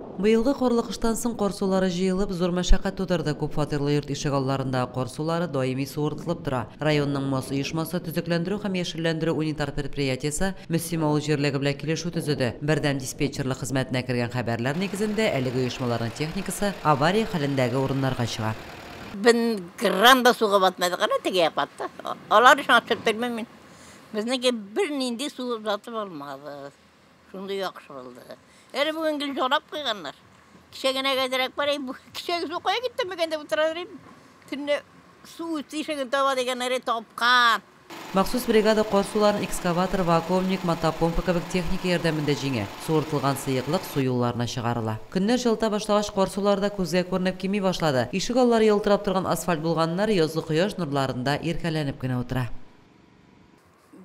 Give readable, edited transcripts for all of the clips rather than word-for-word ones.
Быелгы карлы кыштан соң кар сулары җыелып, зур мәшәкать тудырды. Күпфатирлы йорт ишегалларындагы кар сулары даими суыртылып тора. Районның МОС оешмасы Төзекләндерү һәм яшелләндерү унитар предприятиесе Мөслим авыл җирлеге белән килешү төзеде. Бердәм диспетчерлык хезмәтенә кергән хәбәрләр нигезендә әлеге оешмаларның техникасы авария хәлендәге урыннарга чыга. Бер грамм да суга батмады, кара теге як батты. Алар өчен акча түләмим мин. Безнеке бернинди су озатып алмады. Шундый яхшы булды. Әле бүген гел җорап куйганнар. Кичә генә әзрәк бар, бу кичәге су кая китте микән дип утыра идем. Төнлә су тишеген таба дигәннәре тапкан. Махсус бригада кар суларын экскаватор, вакуумник, мотопомпа кебек техника ярдәмендә җиңә. Суыртылган сыеклык су юлларына чыгарыла. Көннәр җылыта башлагач, кар сулары да күзгә күренеп кими башлады. Ишек аллары ялтырап торган асфальт булганнар язгы кояш нурларында иркәләнеп кенә утыра.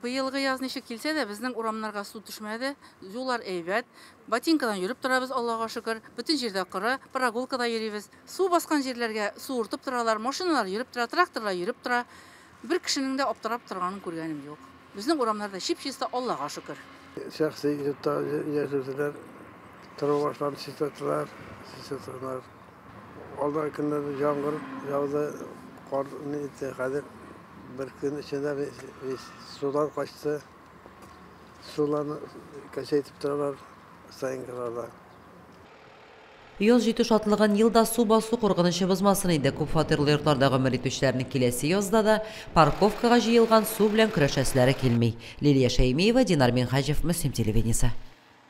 Быелгы яз ничек килсә дә, безнең урамнарга су төшмәде. Юллар әйбәт. Ботинкадан йөреп торабыз, Аллага шөкер. Бөтен җирдә коры, прогулкада йөрибез. Су баскан җирләргә суыртып торалар, машиналар йөреп тора, тракторлар йөреп тора. Бер кешенең дә аптырап торганын күргәнем юк. Безнең урамнарда чип-чиста, Аллага шөкер. Шәхси йортта яшәүчеләр тору башларын чистарттылар, чистартканнар. Алдагы көннәрдә яңгыр яуды, кар итте. Хәзер бер көн эчендә судан качты. Суларны качайтып торалар стоянкаларда. Яз җитү шатлыгын ел да су басу куркынычы бозмасын иде. Күпфатирлы йортларда гомер итүчеләрнең киләсе язда да парковкага җыелган су белән көрәшәселәре килми. Лилия Шәймиева, Динар Минһаҗев, Мөслим телевидениесе.